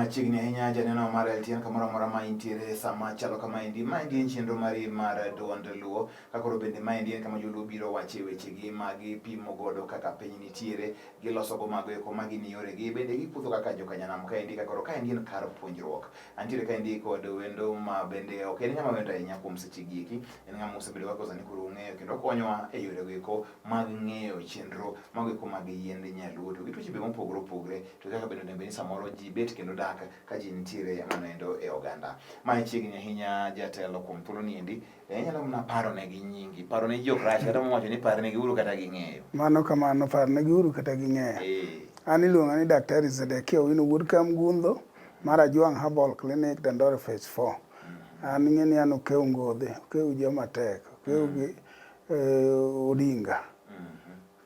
Machiegni ahinya janeno mar LTN kamoro amora ma intiere sama chalo kamaendi. Maendi en chenro mari mar Duond Luo. Ka koro bende maendi en kama joluo biro wache wechegi ma gipimo godo kaka piny nitiere, giloso go mago eko ma gin yoregi, bende gipudho kaka jokanyanam kaendi ka koro kaendi en kar puonjruok. Antiere kaendi kod wendo ma bende ok en ng'ama wendo ahinya kuom seche gi eki, en ng'ama osebedo kaka sani koro ung'eyo kendo okonyowa e yore go eko mag ng'eyo chenro mago eko mag yiend nyaluo to gi tuoche be mopogore opogore to kaka bende onego bed ni samoro ji bet kendo dak ka ji nitiere manoendo e oganda. Mae chiegni ahinya jatelo kuom thuolo ni endi inyalo mana paro negi nyingi, paro ne ji ok rach kata mowacho ni parnegi uru kata ging'eyo. Mano kamano, parnegi uru kata ging'eyo. An iluonga ni Daktari Zedekia Owino wuod Kamgundho mar Ajwang' Herbal Clinic, Dandora Phase 4. An ing'e ni an okew ngodhe, okew joma tek, okew gi Odinga.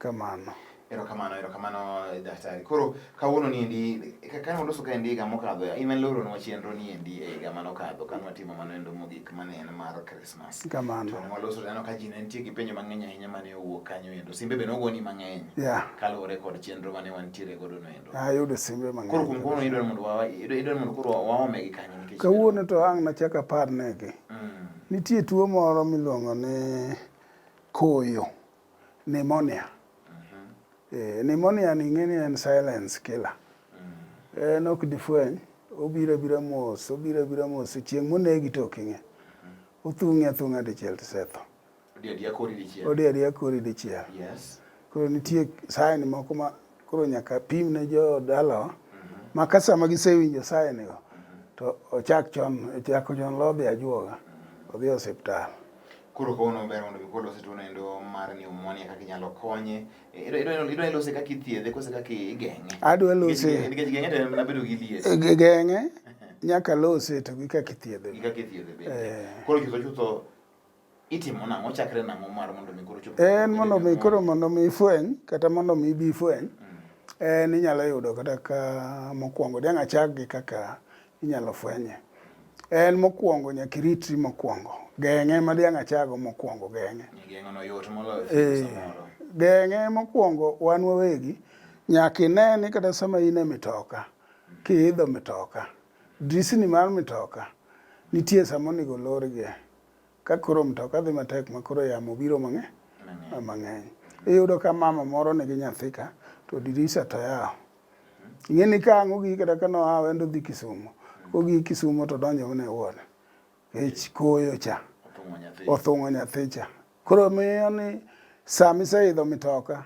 Kamano. Erokamano, erokamano daktari. Koro kawuono ni endi kaka waloso ka endi higa mokadho, in ema iloronwa chenro ni endi e higa mane okadho kane watimo mano endo mogik mane en mar Christmas. Kamano. To ne waloso to aneno ka ji ne nitie gi penjo mang'eny ahinya mane owuok kanyo endo. Simbe be nogoni mang'eny. Yeah. Kaluwore kod chenro mane wantiere godo no endo. Ayudo simbe mang'eny. Koro kuom kawuono idwaro mondo wa idwaro mondo koro waome gi kanye nikech Kawuono to ang' nachak aparnegi. Nitie tuo moro miluongo ni koyo. Pneumonia. Pneumonia ni ing'e ni en silence killer. En ok difweny, obiro abira mos, obiro abira mos, chieng' monegi to ok ing'e. Othung'i athung'a dichiel tisetho. Odi adiya kori dichiel. Odi adiya kori dichiel. Yes. Koro nitie sign moko ma koro nyaka pim ne jodalawa ma ka sama gisewinjo sign go to ochak chon, ochako chon lodhi ajuoga, odhi e osiptal. Koro kawuono ber mondo mi koro lose tuono endo mar pneumonia kaka inyalo konye. Idwa lose kaka ithiedhe kose kaka igeng'e? Adwa lose. Nikech geng'e to en mana bedo gi liet. Geng'e nyaka lose to gi kaka ithiedhe. Gi kaka ithiedhe bende. Koro chutho chutho itimo nang'o chakre nang'o mar mondo mi koro chop. En mondo mi koro mondo mi ifweny kata mondo mi ibi ifweny en inyalo yudo kata ka mokwongo diang' achak gi kaka inyalo fwenye. En mokwongo nyaka iritri mokwongo. Geng'e ma diang' achago mokwongo geng'e. Geng'o no yot moloyo samoro. Geng'e mokwongo wan wawegi nyaka ine ni kata sama in e mitoka kiidho mitoka drisni mar mitoka nitie sama onego olorgie. Ka koro mtoka dhi matek ma koro yamo biro mang'eny mang'eny. Iyudo ka mama moro nigi nyathi ka to dirisa to yawo. Ing'e ni ka ang' ogik kata ka noa en odhi Kisumo. Kogik Kisumo to donjo mana e ward. Nikech koyo cha. Othung'o nyathi cha. Koro miyo ni sama iseidho mitoka,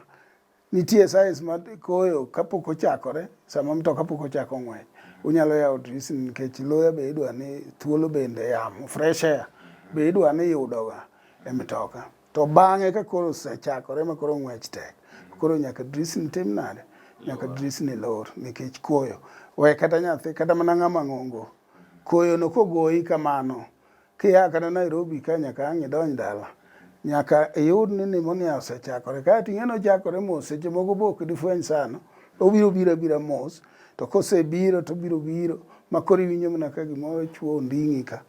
nitie size ma koyo kapok ochakore, sama mtoka pok ochako ng'wech, unyalo yawo dirisni nikech luya be idwa ni thuolo bende yamo, fresh air be idwa ni yudoga e mtoka. To bang'e ka koro osechakore ma koro ng'wech tek, koro nyaka dirisni tim nade? Nyaka dirisni lor nikech koyo. We kata nyathi, kata mana ng'ama ng'ongo, koyo no kogoyi kamano, kia kata Nairobi ka nyaka ang' idonj dala, nyaka iyud ni pneumonia osechakore. Kaeto ing'e ni ochakore mos, seche moko be ok difweny sano, obiro biro abira mos, to kosebiro to obiro biro ma koro iwinjo mana ka gimoro chwo onding'i ka.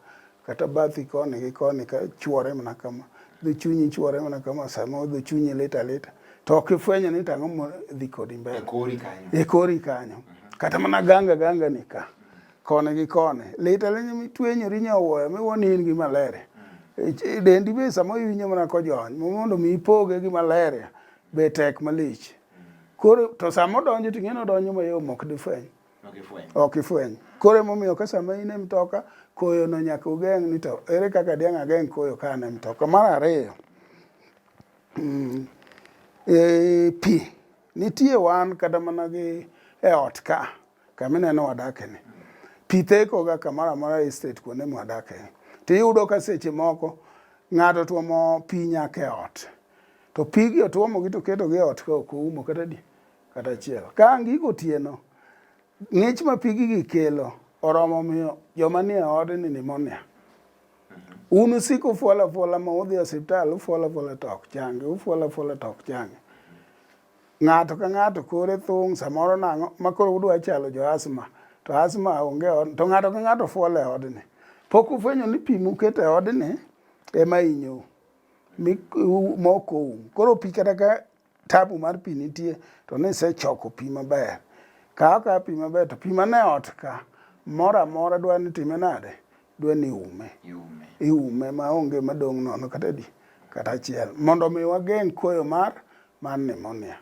Kata bathi koni gi koni ka chuore mana kama, dho chunyi chuore mana kama, sama dho chunyi lit alita, to ok ifwenyo ni tang'o modhi kodi mbele. E kori kanyo. E kori kanyo. Kata mana ganga ganga ni ka, koni gi koni. Lit alita mitwenyori nyowuoyo miwuo ni in gi malaria. Dendi be sama iwinjo mana kojony, mondo mi ipoge gi malaria be tek malich. Koro to sama odonjo to ing'e ni odonjo mayom ok difweny. Ok ifweny. Koro emomiyo ka sama in e mtoka, koyo no nyaka ugeng' ni to ere kaka diang' ageng' koyo ka an e mtoka. Mar ariyo, pi. Nitie wan kata mana gi e ot ka, kama ineno wadake ni. Pi theko ga kamoro amora e estate kuonde mwadake. Tiyudo ka seche moko ng'ato tuomo pi nyaka e ot. To pigi otuomo gi to oketogi e ot ka ok oumo kata di kata achiel. Ka ang' gigo otieno, ng'ich ma pigigi kelo oromo miyo joma nie odni pneumonia. Un usiko ufuolo afuola ma udhi e osiptal, ufuolo afuola to ok changi, ufuolo afuola to ok changi. Ng'ato ka ng'ato kore thung' samoro nang'o ma koro udwa chalo jo asthma to asthma onge e odni to ng'ato ka ng'ato fuolo e odni. Pok ufwenyo ni pi muketo e odni ema hinyou mok oum. Koro pi kata ka tabu mar pi nitie to nisechoko pi maber. Kaw akawa pi maber to pi mane ot ka Moro amora dwa ni time nade? Dwa ni ume. Iume. Iume ma onge madong' nono kata di kata achiel mondo mi wageng' koyo mar mar pneumonia.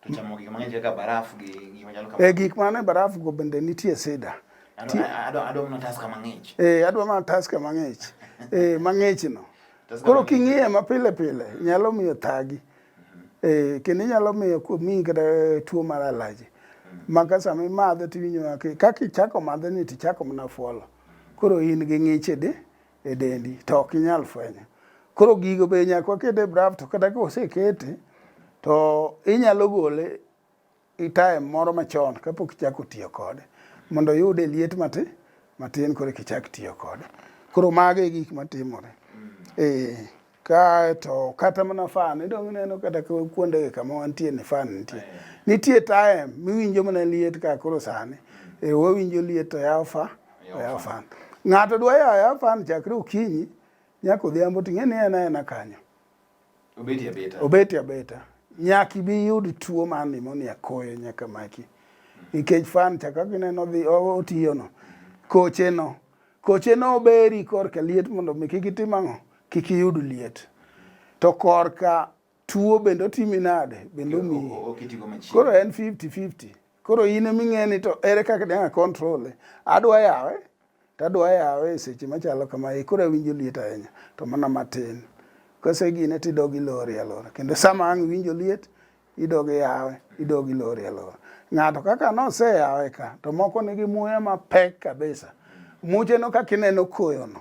To chamo gik mang'eny kaka baraf gi gik machalo kama. E gik mane baraf go bende nitie sida. Adwa adwa mana Tusker mang'ich. Eh, adwa mana Tusker mang'ich. Eh, mang'ich no. Tusker Koro mang'ich. king'iye mapile pile nyalo miyo thagi. Eh, kendo inyalo miyo miyi kata tuo mar allergy. Ma ka sama imadhe tiwinjo mana kaka ichako madhe ni tichako mana fuolo. Koro in gi ng'ich e de e dendi to ok inyal fwenyo. Koro gigo be nyaka waket e braf to kata ka osekete to inyalo gole i time moro machon kapok ichako tiyo kode mondo oyude liet matin matin koro kichak tiyo kode. Koro mago e gik matimore. Eh, kae to kata mana fan idong' ineno kata kuonde kama wantie ni fan nitie. Nitie time miwinjo mana liet ka koro sani. E wawinjo liet to yawo fa, yawo fan. Ng'ato dwa yawo yawa fan chakre okinyi nyaka odhiambo ting'e ni en aena kanyo. Obeti abeta. Obeti abeta. Nyaka ibi iyud tuo mar pneumonia koyo nyaka maki. Nikech fan cha kaka ineno odhi otiyo no, koche no, koche no oberi korka liet mondo mi kik itim ang'o? Kik iyud liet. To korka tuo bende otimi nade? Bende omiyi. Oketigo machiegni. Koro en 50-50. Koro in eming'e ni to ere kaka dang' a control. Adwa yawe, to adwa yawe e seche machalo kama e koro awinjo liet ahinya to mana matin. Kosegine tidog ilori alora. Kendo sama ang' iwinjo liet, idog iyawe, idog ilori alora. Ng'ato kaka noseyawe ka, to moko nigi muya mapek kabisa. Muche no kaka ineno koyo no,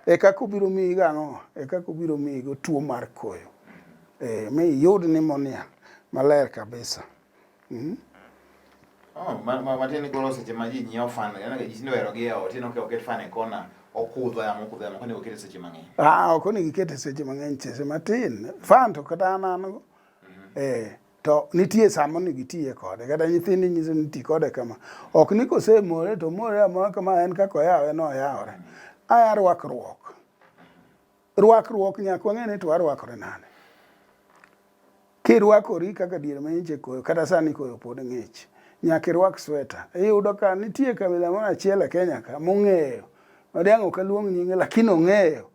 e kaka obiro miyi gang'o? E kaka obiro miyi go tuo mar koyo. E, mi iyud pneumonia maler kabisa. Oh, matiende ni koro seche ma ji nyiewo fan, ineno ka ji tinde ohero gi e ot, ineno ka oket fan e kona, okudho yamo, okudho yamo, ok onego okete seche mang'eny. Ah, ok onego ikete seche mang'eny, seche matin. Fan to kata an an go. Eh, to nitie sama onego itiye kode. Kata nyithindi nyiso ni ti kode kama. Ok ni kosemore to omore amora kama en kaka oyawe no oyawore. Aya rwakruok. Rwakruok nyaka wang'e ni to warwakore nade. Kirwakori kaka diere ma nyiche koyo, kata sani koyo pod ng'ich, nyaka irwak sweta. Iyudo ka nitie kabila moro achiel e Kenya ka mong'eyo, ma diang' ok aluong nyinge lakini ong'eyo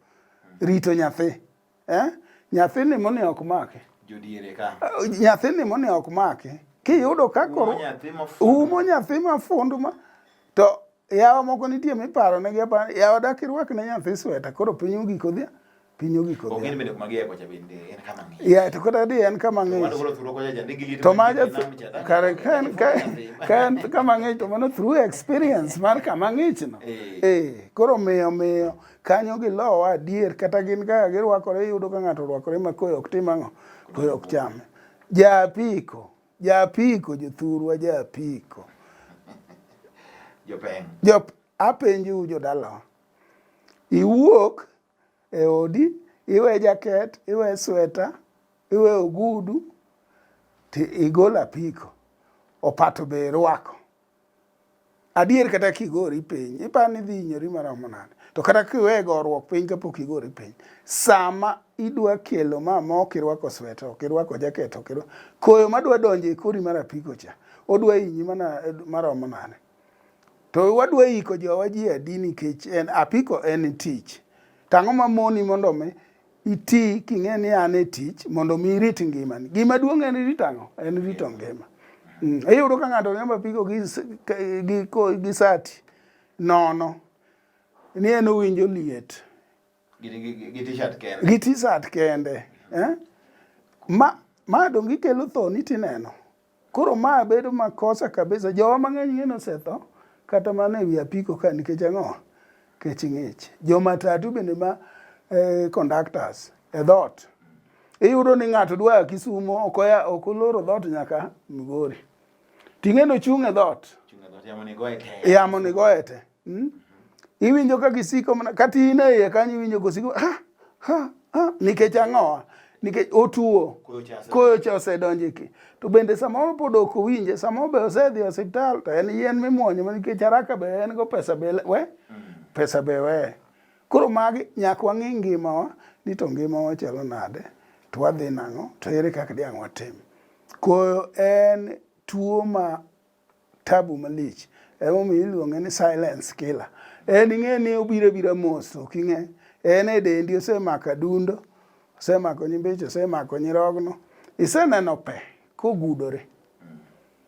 rito nyathi. Eh? Nyathi pneumonia ok make. Jodiere ka. Nyathi pneumonia ok make. Kiyudo ka koro Umo nyathi mafundu. umo nyathi mafundu ma to yawa moko nitie miparo negi apara yawa dak irwak ne nyathi sweta koro piny ogik odhi piny ogik Ok odhi. en bende kuma giaye kocha bende en kama ng'ich. Ya to kata di en kama To ng'ich. wadu koro thuro kocha chande gi liet To mantie maja e nam cha, kare ka en ka ka en kama ng'ich to mano through experience mar kama ng'ich no. Eh. Eh, koro miyo miyo kanyo gilowa adier kata gin kaka girwakore iyudo ka ng'ato orwakore ma koyo ok tim ang'o koyo ok chame. Ja apiko, ja apiko jothurwa ja apiko. Jopeng'. Jop apenjou jodalawa. Iwuok e odi, iwe jaket, iwe sweta, iwe ogudu, to igolo apiko. Opato be irwako. Adier kata kigori piny, iparo ni idhi hinyori maromo nade? To kata kiwe goruok piny kapok igori piny, sama idwa kelo ma ma ok irwako sweta, ok irwako jaket, ok irwako koyo madwa donjo e kori mar apiko cha, odwa hinyi mana maromo nade? To wadwa iko jowa ji adi nikech en apiko en tich. To ang'o mamoni mondo mi iti king'e ni an e tich mondo mi irit ngimani. Gima duong' en rito ang'o? En rito ngima. Iyudo ka ng'ato riembo apiko gi, gi, gi sati nono ni en owinjo liet Gi t-shirt kende. gi t-shirt kende. Eh? Ma, ma dong' gikelo tho ni tineno. Koro ma bedo makosa kabisa. Jowa mang'eny ng'e nosetho kata mana e wi apiko ka nikech ang'o? Nikech ng'ich. Jo matatu bende ma conductors e dhoot. Iyudo ni ng'ato dwa ya Kisumo ok oya ok oloro dhoot nyaka Migori. Ting'e nochung' e dhoot. Chung' e dhoot, yamo ni goye te. Yamo ni goye te. Iwinjo ka gisiko mana kata in e iye kanyo iwinjo kosiko ha ha ha nikech ang'o? Nikech otuo. Koyo cha Koyo cha osedonjo e ki. To bende samoro pod ok owinje, samoro be osedhi e osiptal to en yien mimuonyo ma nikech haraka be en go pesa be we pesa be we. Koro magi nyaka wang'i ngimawa ni to ngimawa chalo nade, to wadhi nang'o, to ere kaka diang' watim. Koyo en tuo ma tabu malich. Emomiyo iluonge ni silence killer. En ing'e ni obiro abira mos to ok ing'e. En e dendi osemako adundo, osemako nyimbich, osemako nyirogno. Iseneno pe kogudore.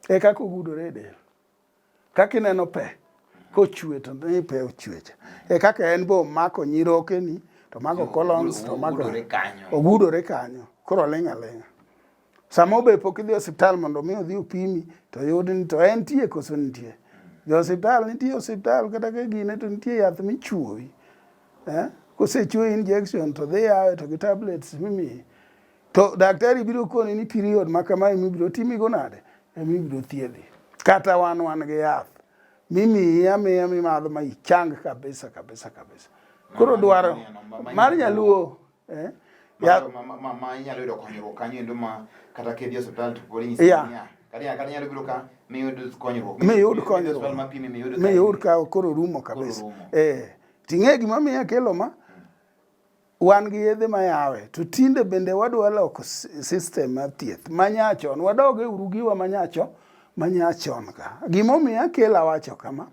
E kaka ogudore e del. Kaka ineno pe kochwe to ni pe ochwe cha. E kaka en be omako nyirokeni, to omako colons, to omako Ogudore kanyo. Ogudore kanyo. Koro oling' aling'a. Sama be pok idhi osiptal mondo mi odhi opimi to yud ni to entie koso nitie. Jo osiptal nitie osiptal kata ka gine to nitie yath michuoyi. Eh? Kosechuoyi injection to dhi yawe to gi tablets mimiyi. To daktari biro koni ni period ma kama emibiro timigo nade? Emibiro thiedhi. Kata wan wan gi yath mimiyi amiya mimadho ma ichang kabisa kabisa kabisa. Koro dwaro mar nyaluo eh? Ma inyalo yudo konyruok kanyo endo ma kata kidhi e osiptal to pod inyisi niya kata inyalo biro ka miyud konyruok miyud konyruok miyud ka koro rumo kabisa eh ting'e gima miyo akelo ma wan gi yedhe ma yawe to tinde bende wadwa loko system mar thieth manyachon wadog e uru giwa manyacho manyachon ka gimomiyo akelo awacho kama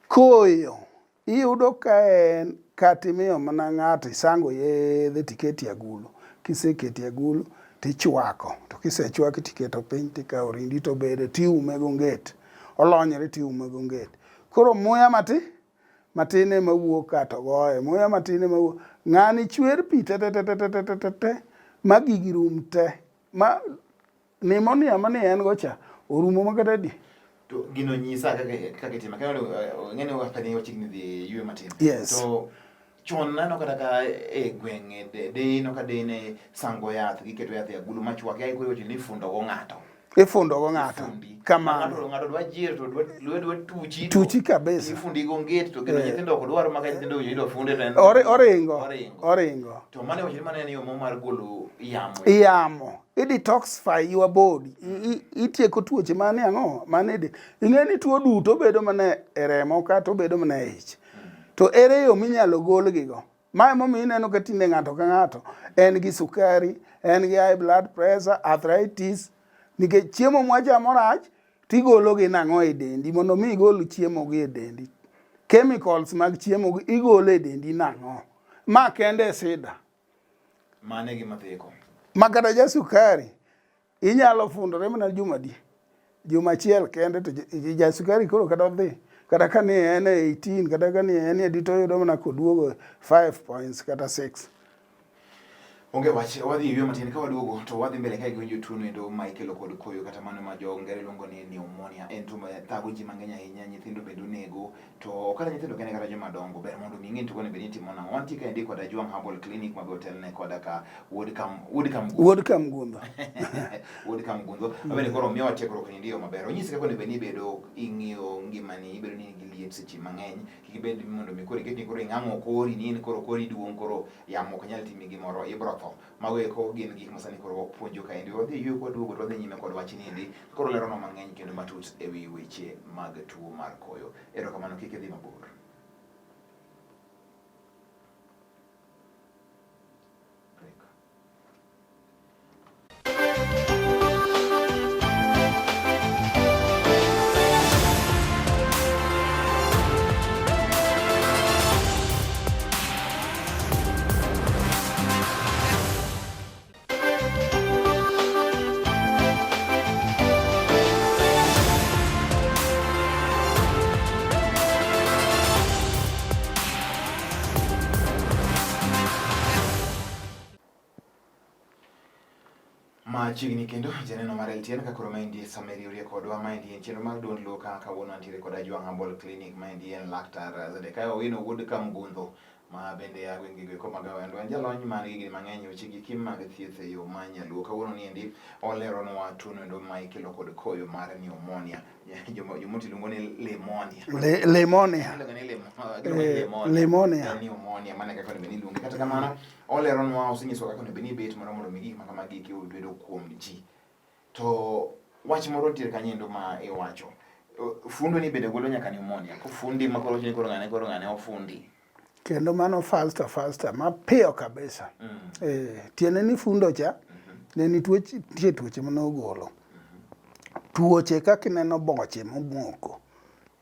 koyo Iyudo ka en kata imiyo mana ng'ato isango yedhe tiketi agulu. Kiseketi agulu tichwako. To kisechwaki tiketo piny tikawo rindi to bede tiume gonget. Olonyore tiume gonget. Koro muya mati matin ema wuok ka to goye. Muya matin ema wuok. Ng'ani chwer pi te te te te te te te te ma gigi rum te. Ma Pneumonia mane en go cha orumo ma kata di. To gino nyisa kaka kaka itime. Kaka ng'eni kaka ne wachiegni dhi ywe matin. Yes. To chon nano kata ka e gweng' deye no ka deye ne sango yath giketo yath e agulu machwake ai koro iwacho ni ifundo go ng'ato. Ifundo go ng'ato. Kamano. Ng'ato ng'ato dwa jier to dwa dwa dwa tuchi. Tuchi kabisa. Ifundi go nget to kendo eh. nyithindo ok dwar maka nyithindo owinjo funde to en oringo. Oringo. Oringo. To mano iwacho ni mano en yo mo mar golo yamo. Yamo. I detoxify your body. Itieko tuoche mane ang'o? Mane de. Ing'e ni tuo duto bedo mana e remo kata obedo mana e ich. To ere yo minyalo golgigo? Ma emomiyo ineno ka tinde ng'ato ka ng'ato en gi sukari, en gi high blood pressure, arthritis, nikech chiemo mwachamo rach tigologi nang'o e dendi mondo mi igol chiemo gi e dendi. Chemicals mag chiemo gi igolo e dendi nang'o? Ma kende e sida. Mane gima theko. Ma kata ja sukari inyalo fundore mana juma adi? Juma achiel kende to ja sukari koro kata odhi kata ka ni en e 18 kata ka ni en e adi to oyudo mana koduogo 5 points kata 6. Onge wach, wadhi yweyo matin ka waduogo to wadhi mbele ka giwinjo tuo noendo ma ikelo kod koyo kata mano ma jo ngere luongo ni pneumonia. En tuo ma thago ji mang'eny ahinya, nyithindo bende onego to kata nyithindo kende kata joma dongo ber mondo mi ing'e ni tuo onego bed ni itimo nang'o. Wantie kaendi kod Ajwang' Herbal Clinic ma be otelne koda ka Wuod Kam Wuod Kamgundho. Wuod Kamgundho. Wuod Kamgundho. Mm. Abende koro miyowa tiegruok ni ndiyo maber. Onyisi kaka onego bed ni ibedo ing'iyo ngimani, ibedo ni in gi liet seche mang'eny, kik ibed mondo mi koro iket ni koro ing'ang'o kori ni in koro kori duong' koro yamo ok nyal timi gimoro ibro tho. Mago eko gin gik ma sani koro wapuonjo kaendi. Wadhi yweyo kwaduogo to wadhi nyime kod wachni endi. Koro leronwa mang'eny kendo matut e wi weche mag tuo mar koyo. Erokamano kik idhi mabor. Break. Machiegni kendo janeno mar LTN ka koro maendi sama iriwrie kodwa maendi en chenro mar duond luo ka kawuono antiere kod Ajwang' Herbal Clinic maendi en laktar Zedekiah Owino wuod Kamgundho ma bende a gwenge go eko mag Awendo. En jalony man gi higni mang'eny e weche giki mag thieth e yo ma nyaluo. Kawuono ni endi oleronwa tuo noendo ma ikelo kod koyo mar pneumonia. Jomoti luongo ni limonia. Limonia. Iluongo ni limonia. Limonia. Pneumonia mano e kaka onego bed ni iluonge. Kata kamano oleronwa osenyisowa kaka onego bed ni ibet mondo mi gik ma kamagi eki obedo kuom ji. To wach moro nitiere kanyo endo ma iwacho. Fundo ni bende golo nyaka pneumonia. Kofundi ma koro koro ng'ane koro ng'ane ofundi. Kendo mano faster faster mapiyo kabisa. Eh, tiende ni fundo cha ne nitie tuoche mane ogolo. Tuoche kaka ineno boche momoko.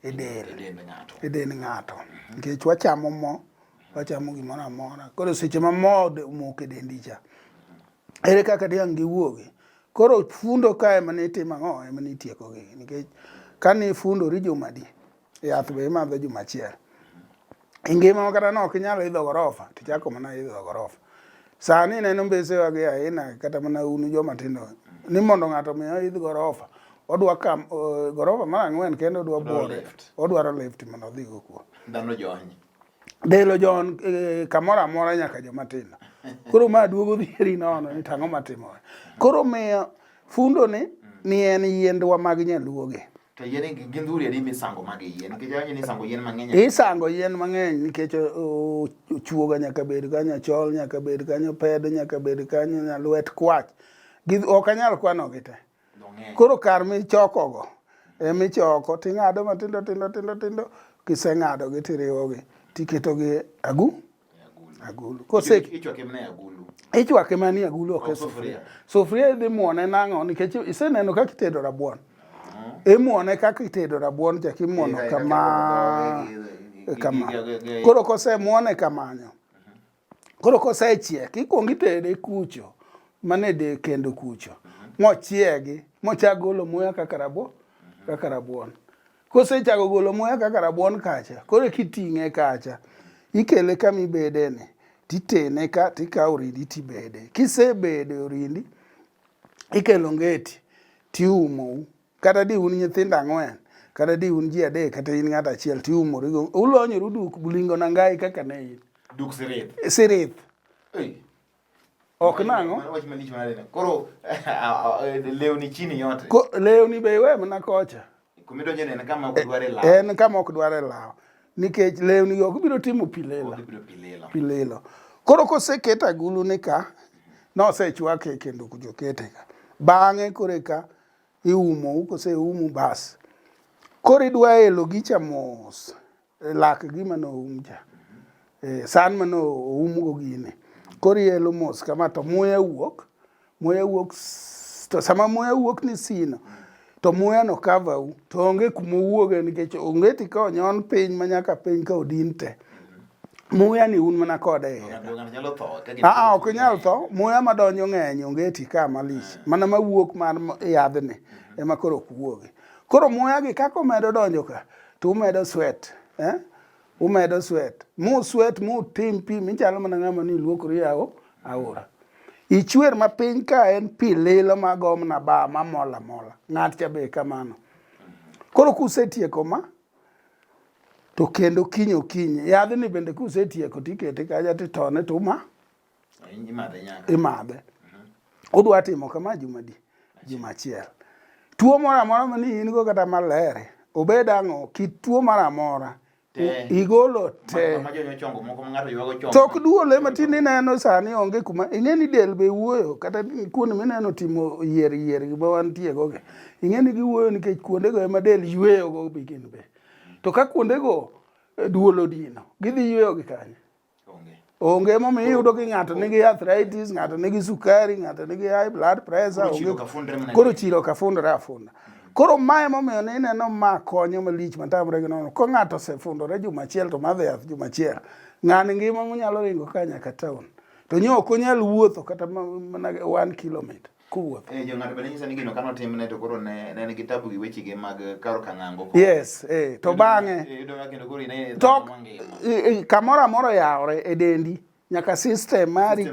e del. E dend ng'ato. E dend ng'ato. Nikech wachamo mo, wachamo gimoro amora. Koro seche ma mo omoko e dendi cha, ere kaka diang' giwuogi? Koro fundo ka ema nitimo ang'o? Ema nitieko gi. Nikech ka nifundori juma adi, yath be imadho juma achiel. E ngima ma kata ne ok inyal idho gorofa, tichako mana idho gorofa. Sani ineno mbesewa gi aina kata mana un joma tindo ni mondo ng'ato mi oidh gorofa, odwa kam gorofa mar ang'wen kendo odwa buore, odwaro lift mondo odhi go kuo. Dhano jony. Del ojony kamoro amora nyaka joma tindo. Koro ma duogo dhieri nono ni tang'o matimore. Koro miyo fundo ni ni en yiendwa mag nyaluo gi. To yien gin dhuri adi misango mag yien? Nikech awinjo ni isango yien mang'eny. Isango yien mang'eny nikech ochuoga nyaka bed kanyo, achol nyaka bed kanyo, pedo nyaka bed kanyo, nyalwet kwach. Ok anyal kwanogi te. Koro kar michokogo emichoko ting'ado matindo tindo tindo tindo kiseng'adogi tiriwogi tiketogi agu agulu. Kose ichwake mana e agulu. Ichwake mana e agulu ok e sufuria. Sufuria idhi muone nang'o nikech iseneno kaka itedo rabuon. Imuone kaka itedo rabuon cha kimuono kama kama. Koro kosemuone kamano. Koro kosechiek ikuongo itede kucho mane de kendo kucho. Mochiegi mochak golo muya kaka rabuon kaka rabuon. Kosechako golo muya kaka rabuon kacha, koro kiting'e kacha, ikele kama ibede ni, titene ka tikawo orindi tibede. Kisebede orindi, ikelo ngeti tiumou. Kata di un nyithindo ang'wen, kata di un ji adek, kata in ng'ato achiel tiumorigo. Ulonyoru duk bulingo nangai kaka ne in. Duk sirith. Sirith. Ok nang'o? Wach malich manade. Koro lewni chini yote. Ko, lewni be iwe mana kocha. Kumidonjo en kama ok dware law. En kama ok dware law. Nikech lewni ok biro timo pi lilo. Ok biro pi lilo. Pi lilo. Koro koseket agulu ni ka, nosechwake kendo kete ka. Bang'e koro eka iumo, koseumu bas. Koro idwa elo gicha mos. Lak gima noum cha. San mane oum go gini. Koro ielo mos kama to muya wuok. Muya wuok to sama muya wuok ni sino to muya no cover u to onge kuma owuoge nikech ongeti ka onyon piny ma nyaka piny ka odin te. Muya ni un mana kode e iye. Aa, ok inyal tho. Muya madonjo ng'eny ongeti ka malich. Mana mawuok mar yadhni ema koro ok wuogi. Koro muya gi kaka omedo donjo ka to umedo sweat. Eh? Umedo sweat. Mu sweat mu tim pi michalo mana ng'ama ni luokori ao aora. Ichwer ma piny ka en pi lilo ma gomna ba mamol amola. Ng'at cha be kamano. Koro kusetieko ma to kendo kiny okinyi yadhni bende kusetieko tikete kacha titone to uma imadhe. Udwa timo kama juma adi? Juma achiel. Tuo moro amora mani in go kata maler, obed ang'o, kit tuo moro amora igolo te. Tok duol ema tinde ineno sani onge kuma ing'e ni del be wuoyo kata kuonde mineno timo yier yier gi ma wantie go gi. Ing'e ni giwuoyo nikech kuondego ema del yweyo go be gin be. To ka kuondego duol odino, gidhi yweyo gi kanye? Onge emomiyo iyudo ki ng'ato nigi arthritis, ng'ato nigi sukari, ng'ato nigi high blood pressure. Koro chilo ka fundore afunda. Koro ma emomiyo ne ineno ma konyo malich matamre gi nono. Ko ng'ato osefundore juma achiel to madho yath juma achiel, ng'ani ngima monyalo ringo ka nyaka town. To nyo ok onyal wuotho kata mana 1 kilometer. Kowuotho. Jo ng'ato bende nyiso ni gino kane otimne to koro ne en gi tabu gi wechege mag karo kang'ango. Yes, to bang'e. Iyudo ka kendo koro ine to kamoro amora oyawore e dendi nyaka system mari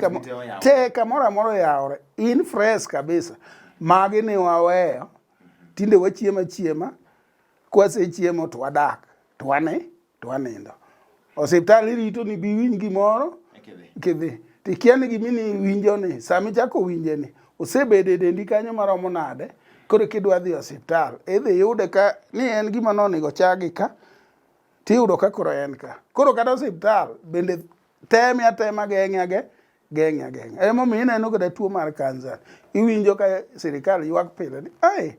te kamoro amora oyawore in fresh kabisa. Magi ni waweyo tinde wachiemo achiema kwasechiemo to wadak to wane to wanindo. Osiptal irito ni bi winj gimoro kidhi. To ikia ni gima iwinjo ni sama ichako winje ni osebedo e dendi kanyo maromo nade koro kidwa dhi osiptal idhi yude ka ni en gima nonego chagi ka tiyudo ka koro en ka. Koro kata osiptal bende teme atema geng'e age geng'e ageng'a. Emomiyo ineno kata tuo mar kansa iwinjo ka sirikal ywak pile ni ai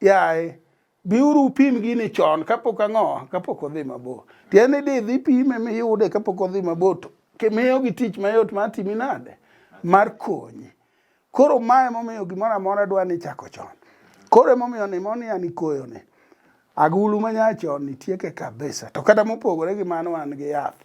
yaye biuru upim gini chon kapok ang'o kapok odhi mabor. Tiende ni dhi pime miyude kapok odhi mabor to kimiyo gi tich mayot mar timi nade mar konyi. Koro mae emomiyo gimoro amora dwa ni chako chon. Koro emomiyo pneumonia ni koyo ni. Agulu ma nyachon ni tieke kabisa. To kata mopogore gi mano wan gi yath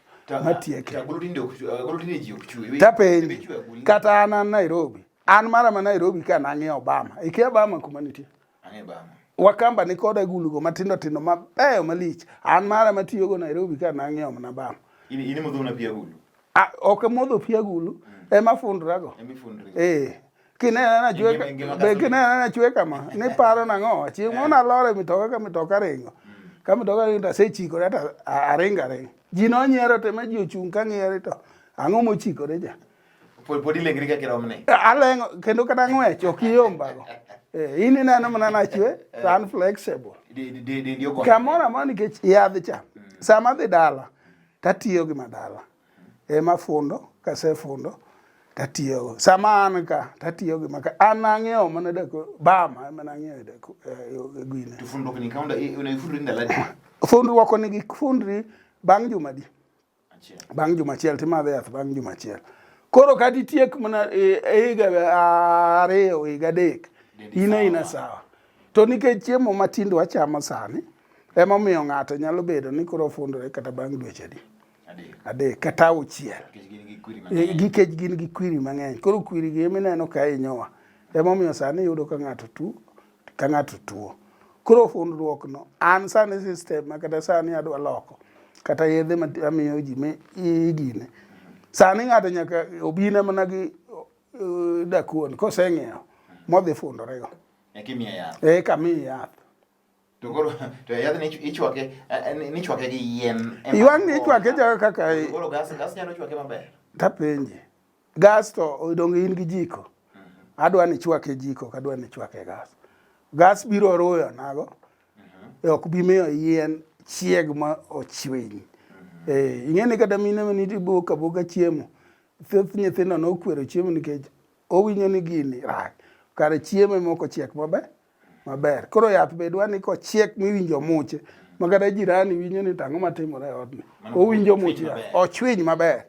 matieke. To agulu tinde ok agulu tinde ji ok chwe. Tapenji, kata an an Nairobi. An mara ma Nairobi ka nang'iewo Obama. Ikia Obama kuma nitie? Ang'e Obama. Wakamba ni kod agulugo matindo tindo mabeyo malich. An mara matiyogo Nairobi ka nang'iewo mana Obama. In in imodho mana pi agulu? Ah, ok amodho pi agulu, ema fundra go. Ema ifundri. Eh. Kinena nachwe be kinena nachwe kama ni paro nang'o chieng' moro nalor e mitoka ka mitoka ringo. Ka mitoka ringo to asechikora to aringo aringa. Ji nonyiero te ma ji ochung' ka ng'iere to ang'o mochikore ja. Pod ilengri kaka iromne. Aleng'o kendo kata ng'wech ok iyombago. Eh, in ineno mana nachwe to an flexible. Dendi ogonyore. Kamoro amora nikech yadh cha. Sama adhi dala tatiyo gi madala. Ema fundo kasefundo tatiyogo. Sama an ka tatiyo gi maka. An nang'iewo mana dako bama ema nang'iewo dako e gwine. To fundruok ni kaunda ifundri ndalo adi? Fundruok onego ifundri bang' juma adi? Achiel. Bang' juma achiel timadho yath bang' juma achiel. Koro kata itiek mana e higa 2 higa 3 in aina sawa. To nikech chiemo ma tinde wachamo sani emomiyo ng'ato nyalo bedo ni koro ofundore kata bang' dweche adi? 3 kata 6. Nikech gin gi kwiri mang'eny. Koro kwiri gi ema ineno ka hinyowa. Emomiyo sani iyudo ka ng'ato tuo, ka ng'ato tuo. Koro fundruok no, an sani system ma kata sani adwa loko, kata yedhe ma amiyo ji me igine. Sani ng'ato nyaka obina mana gi dakuon koseng'iewo modhi fundorego. Eka imiye yath. Eka miye yath. To koro to yath ni ichwake ni ichwake gi yien. Ywak ni ichwake jaga kaka Koro gas nyalo chwake maber. Tapenje. Gas to donge in gi jiko. Adwa ni chwake jiko ok adwa ni chwake gas. Gas biro ruyo nago. Ok bi miyo yien chieg ma ochwiny. Eh, ing'e ni kata mine manitie bok aboka chiemo. Thoth nyithindo nokwero chiemo nikech owinjo ni gini rach. Kare chiemo ema ok ochiek maber. Maber. Koro yath be dwa ni kochiek miwinjo muche. Ma kata jirani winjo ni to ang'o matimore e odni. Owinjo much yath. Ochwiny maber.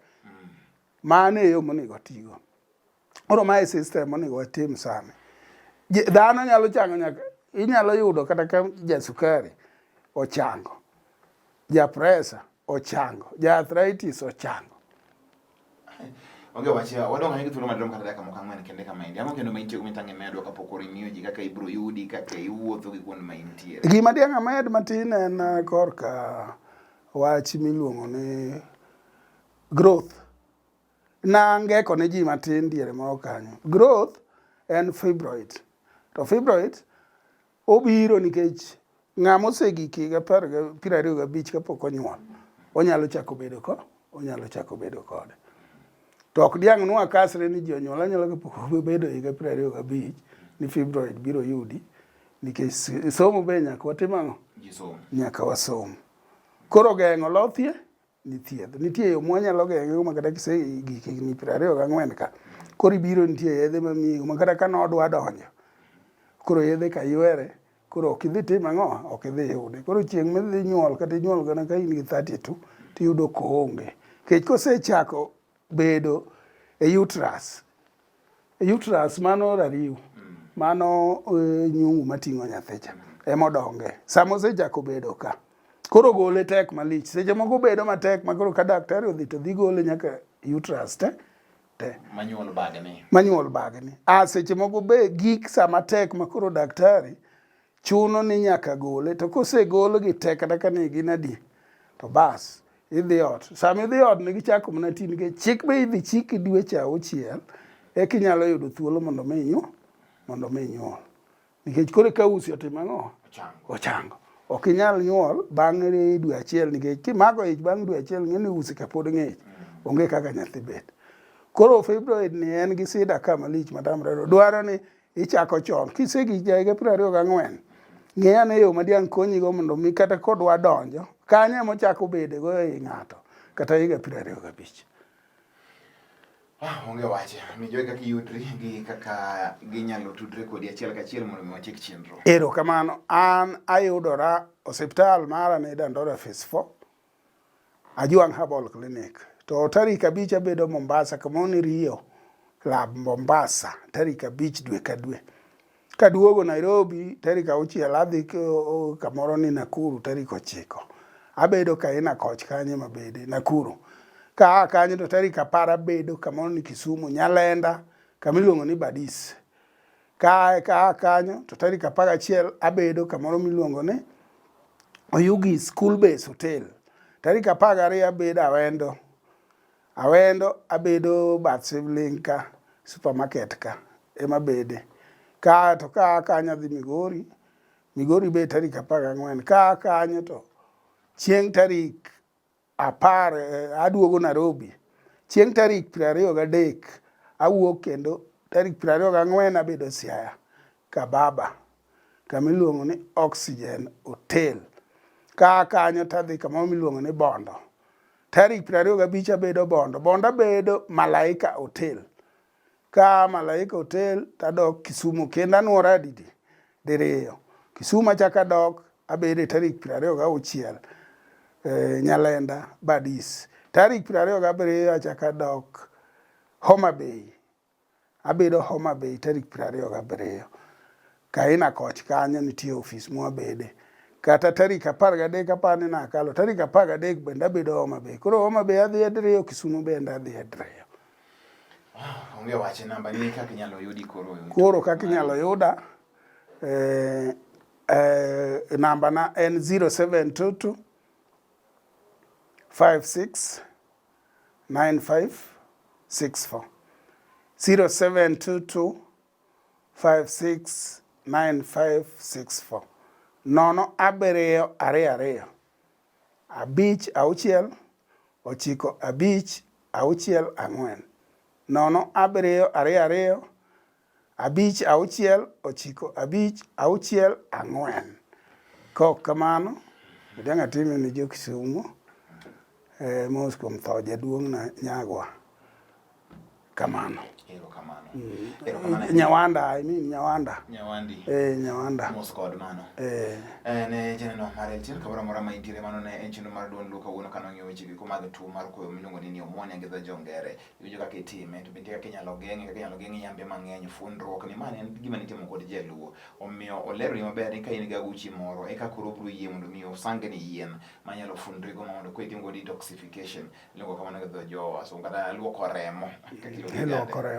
Mano e yo monego otigo. Koro mae system monego watim sani. Dhano nyalo chango nyaka inyalo yudo kata ka jasukari ochango, ja pressure ochango, ja arthritis ochango. Onge wach wadong' kanyo gi thuolo madirom kata dakika moko ang'wen kende kama endi. Ang'o kendo ma intie go mitang' imedwa kapok koro imiyo ji kaka ibiro yudi, kaka iwuotho gi kuonde ma intiere. Gima diang' amed matin en korka wach miluongo ni growth. Nangeko ne ji matin diere moro kanyo. Growth en fibroid. To fibroid obiro nikech ng'ama osegik higa 25 kapok onyuol, onyalo chako bedo ko, onyalo chako bedo kode. To ok diang' nwa kasre ni ji onyuol anyuola kapok obedo higa 25 ni fibroid biro yudi nikech somo be nyaka watim ang'o? Nyaka wasom. Koro geng'o lothie ni thiedh. Nitie yo mwanyalo geng'e ma kata kisegik higni 24 ka, koro ibiro nitie yedhe mamiyi ma kata ka nodwa donjo, koro yedhe ka ywere, koro ok idhi timo ang'o? Ok idhi yude. Koro chieng' midhi nyuol kata inyuol kata ka in gi 32 tiyudo koonge. Nikech kosechako bedo e uterus, uterus mano rariw, mano nyungu mating'o nyathi cha emodonge. Sama osechako bedo ka, koro gole tek malich. Seche moko bedo matek ma koro ka daktari odhi to dhi gole nyaka uterus te te. Manyuol bagni. Manyuol bagni. A seche moko be gik sama tek ma koro daktari chuno ni nyaka gole to kosegol gi te kata ka ne gin adi to bas idhi ot. Sama idhi ot ne gichako mana ti nikech chik be idhi chiki dweche 6 eka inyalo yudo thuolo mondo mi inyuol, mondo mi inyuol. Nikech koro ka usi otimo ang'o? Ochango. Ok inyal nyuol bang' dwe achiel nikech kimako ich bang' dwe achiel ng'e ni usi ka pod ng'ich. Onge kaka nyathi bet. Koro fibroid ni en gi sida ka malich matamre. Dwaro ni ichako chon. Kisegik ja higa 24, ng'i ane yo ma diang' konyigo mondo mi kata kodwa donjo, kanyo ema ochako bedego ei ng'ato kata higa 25. Ah, onge wach. Mi jogi kaka iyudri gi kaka ginyalo tudre kodi achiel kachiel mondo mi wachik chenro. Erokamano. An ayudora osiptal mara ni Dandora Phase 4, Ajuang Herbal Clinic. To tarik 5 abedo Mombasa kama ni Rio Club Mombasa tarik 5 dwe ka dwe. Kaduogo Nairobi tarik 6 adhi kamoro ni Nakuru tarik 9. Abedo Kaina Koch kanyo ema abede Nakuru. Ka aa kanyo to tarik 10 abedo kamoro ni Kisumu Nyalenda kama iluongo ni Badis. Ka aa kanyo to tarik 11 abedo kamoro miluongo ni Oyugis School Base Hotel. Tarik 12 abedo Awendo. Awendo abedo bath Sibling ka supermarket ka ema abede. Ka to ka aa kanyo adhi Migori, Migori be tarik 14. Ka aa kanyo to chieng' tarik 10 aduogo Nairobi. Chieng' tarik 23 awuok kendo tarik 24 abedo Siaya Kababa kama iluongo ni Oxygen Hotel. Ka aa kanyo to adhi kamoro miluongo ni Bondo. Tarik 25 abedo Bondo. Bondo abedo Malaika Hotel. Ka aa Malaika Hotel to adok Kisumu kendo anuora didi? Diriyo. Kisumu achako adok abedo e tarik 26 Nyalenda Badis. Tarik 27 achako adok Homa Bay. Abedo Homa Bay tarik 27. Kaina Koch kanyo nitie ofis mwabede. Kata tarik 13 apani nakalo, tarik 13 bende abedo Homa Bay. Koro Homa Bay adhi diriyo, Kisumu bende adhi diriyo. Onge wach namba ni kaka inyalo yudi koro. Koro kaka inyalo yuda namba na en 0722 56 95 64 0722 56 95 64 0 7 2 2 5 6 9 6 4 0 7 2 2 5 6 9 6 4. Kok kamano, dang' atime ne jo Kisumu mos kuom tho jaduong' na Nyagwa. Kamano. Erokamano. Nyawanda, I mean Nyawanda. Nyawandi. Nyawanda. Mos kod mano. Ne janeno mar LTN kamoro amora ma intiere, mano ne en chenro mar duond Luo kawuono kane wang'iyo weche gieko mag tuo mar koyo miluongo ni pneumonia gi dho jongere. Iwinjo kaka itime to bende kaka inyalo geng'e, kaka inyalo geng' yambe mang'eny, fundruok ni ma en gima nitimo kod jaluo. Omiyo oleroni maber ni ka in gi aguchi moro eka koro obiro yie mondo mi osangni yien manyalo fundrigo mondo koro itim go detoxification. Iluongo kamano gi dho jo wasungu kata luoko remo. Iluoko remo.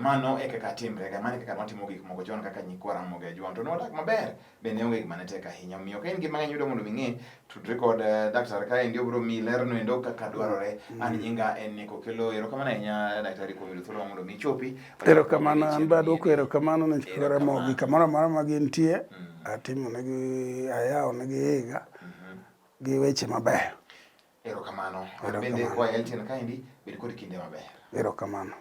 Mano e kaka timre ga, mano e kaka nwatimo gik moko chon kaka nyikwa Ramogi Ajwang'. To nwadak maber, bende onge gima ne tek ahinya. Omiyo ka in gi mang'eny yudo mondo ing'e, tudri kod daktari kaendi obiro miyi lerno endo kaka dwarore. An nyinga en Nick Okello. Erokamano ahinya daktari kuom yudo thuolo mondo mi ichopi. Erokamano, an be aduoko erokamano ne nyikwa Ramogi kamoro amora ma gintie. Atimonegi, ayawonegi higa gi weche mabeyo. Erokamano. An bende koa e LTN kaendi, bed kod kinde maber. Erokamano.